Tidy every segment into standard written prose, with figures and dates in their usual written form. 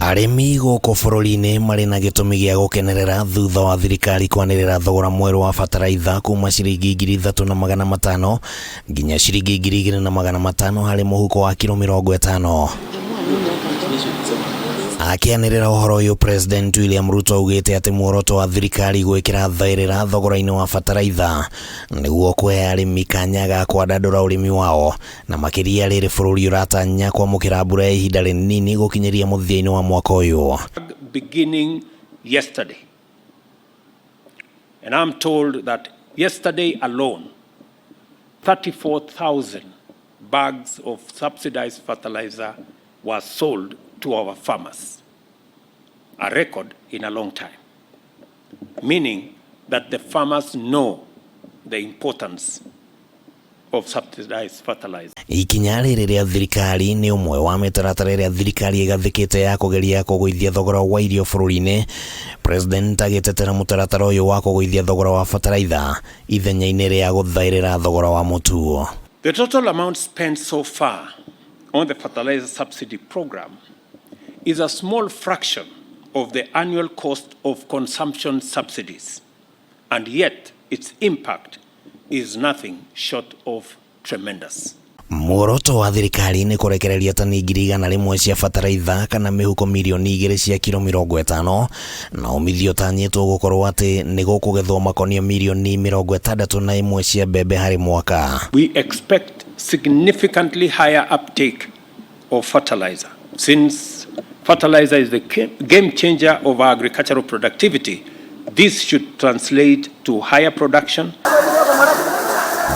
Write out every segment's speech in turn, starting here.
Arĩmi gũkũ bũrũri-inĩ marĩ na gĩtũmi gĩa gũkenerera thutha wa thirikari kwanĩrĩra thogora mwerũ wa bataraitha kuma ciringi 3500 nginya ciringi 2500 harĩ mũhuko wa kiro 50. Akĩanĩrĩra ũhoro ũyũ, President William Ruto augĩte atĩ muoroto wa thirikari gwĩkĩra thaĩrĩra thogora-inĩ wa bataraitha nĩguo kũhe arĩmi kanya ga kwandandũra ũrĩmi wao, na makĩria rĩrĩ bũrũri ũratanya kwamũkĩra mbura ya ihinda rĩnini gũkinyĩria mũthia-inĩ wa mwaka ũyũ. Beginning yesterday. And I'm told that yesterday alone, 34,000 bags of subsidized fertilizer were sold to our farmers, a record in a long time, meaning that the farmers know the importance of subsidized fertilizer. Ikinya rĩrĩ rĩa thirikari nĩ ũmwe wa mĩtaratara ĩrĩa thirikari ĩgathĩkĩte ya kũgeria kũgũithia thogora wa irio bũrũri-inĩ. President agĩtetera mũtaratara ũyũ wa kũgũithia thogora wa bataraitha ithenya-inĩ rĩa gũthaĩrĩra thogora wa mũtu. The total amount spent so far on the fertilizer subsidy program is a small fraction of the annual cost of consumption subsidies, and yet its impact is nothing short of tremendous. Muoroto wa thirikari nĩ kũrekereria tani 100,000 cia bataraitha kana mĩhuko 2 mirioni cia kiro 50, na umithio ũtanyĩtwo gũkorwo atĩ nĩ gũkũgethwo makonia 61 mirioni cia mbembe harĩ mwaka. We expect significantly higher uptake of fertilizer. Since fertilizer is the game changer of our agricultural productivity, this should translate to higher production.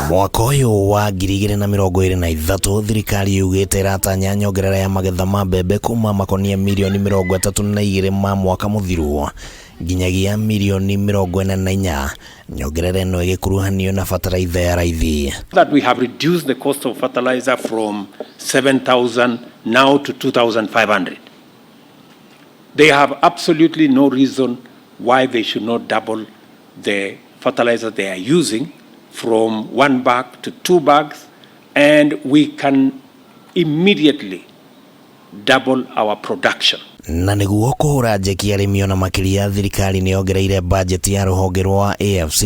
Mwaka ũyũ wa 2023, thirikari yugĩte ĩratanya nyongerera ya magetha ma mbembe kuma makonia 32 mirioni ma mwaka mũthiru nginyagia 44 mirioni, nyongerera ĩno ĩgĩkuruhanio na bataraitha ya raithi. That we have reduced the cost of fertilizer from 7,000 now to 2,500. They have absolutely no reason why they should not double the fertilizer they are using from one bag to two bags, and we can immediately double our production. Na nĩguo kũhũra njeki arĩmi ona makĩria, thirikari nĩ yongereire bajeti ya rũhonge rwa AFC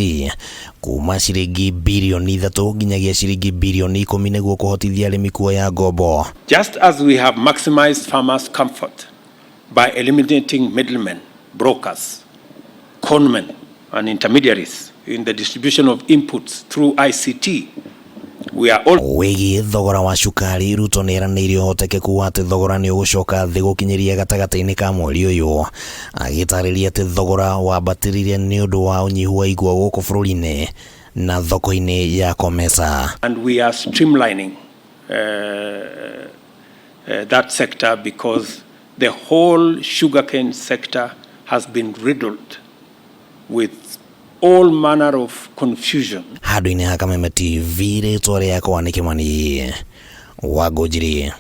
kuma ciringi 3 birioni nginyagia ciringi 10 birioni nĩguo kũhotithia arĩmi kuoya ngombo. Just as we have maximized farmers' comfort by eliminating middlemen, brokers, conmen, and intermediaries in the distribution of inputs through ICT, we are also Wĩgiĩ thogora wa cukari, Ruto nĩ eranĩire ũhotekeku wa atĩ thogora nĩ ũgũcoka thĩ gũkinyĩria gatagatĩ-inĩ ka mweri ũyũ, agĩtarĩria atĩ thogora wambatĩrire nĩ ũndũ wa ũnyihu wa igwa gũkũ bũrũri-inĩ na thoko-inĩ ya COMESA. And we are streamlining that sector because the whole sugarcane sector has been riddled with all manner of confusion. Handũ-inĩ ha Kameme TV, rĩtwa rĩakwa nĩ Kĩmani wa Ngũnjiri.